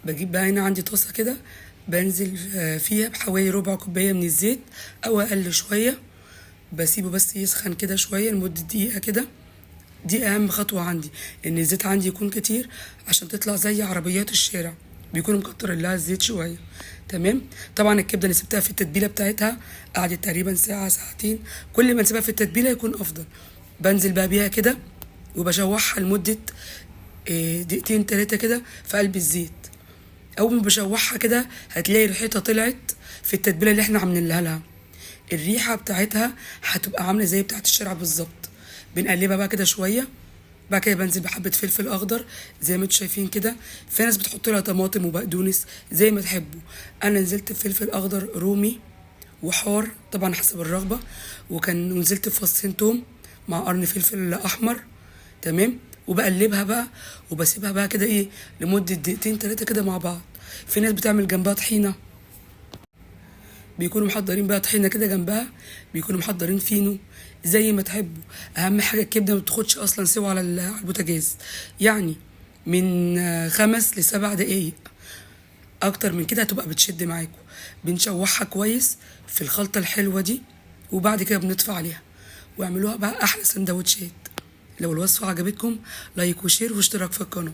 بجيب بقى هنا عندي طاسه كده، بنزل فيها بحوالي ربع كوباية من الزيت او اقل شوية. بسيبه بس يسخن كده شوية لمدة دقيقة كده. دي اهم خطوة عندي، ان الزيت عندي يكون كتير عشان تطلع زي عربيات الشارع، بيكونوا مكترين لها الزيت شوية. تمام. طبعا الكبده اللي سبتها في التتبيله بتاعتها قعدت تقريبا ساعة ساعتين، كل ما نسيبها في التتبيله يكون افضل. بنزل بقى بيها كده وبشوحها لمدة دقيقتين تلاتة كده في قلب الزيت. اول ما بشوحها كده هتلاقي ريحتها طلعت في التتبيله اللي احنا عاملينها لها، الريحة بتاعتها هتبقى عامله زي بتاعت الشارع بالظبط. بنقلبها بقى كده شوية. بعد كده بنزل بحبه فلفل اخضر زي ما انتم شايفين كده. في ناس بتحط لها طماطم وبقدونس زي ما تحبوا، انا نزلت بفلفل اخضر رومي وحار طبعا حسب الرغبة، ونزلت بفصين توم مع قرن فلفل احمر. تمام. وبقلبها بقى وبسيبها بقى كده ايه لمدة دقيقتين تلاتة كده مع بعض. في ناس بتعمل جنبها طحينه، بيكونوا محضرين بقى طحينه كده جنبها، بيكونوا محضرين فينو زي ما تحبوا. اهم حاجة الكبده ما بتاخدش اصلا سوا على البوتاجاز، يعني من 5 ل7 دقايق، اكتر من كده هتبقى بتشد معاكم. بنشوحها كويس في الخلطة الحلوة دي، وبعد كده بنطفي عليها واعملوها بقى احلى سندوتشات. لو الوصفة عجبتكم like و share واشتراك في القناة.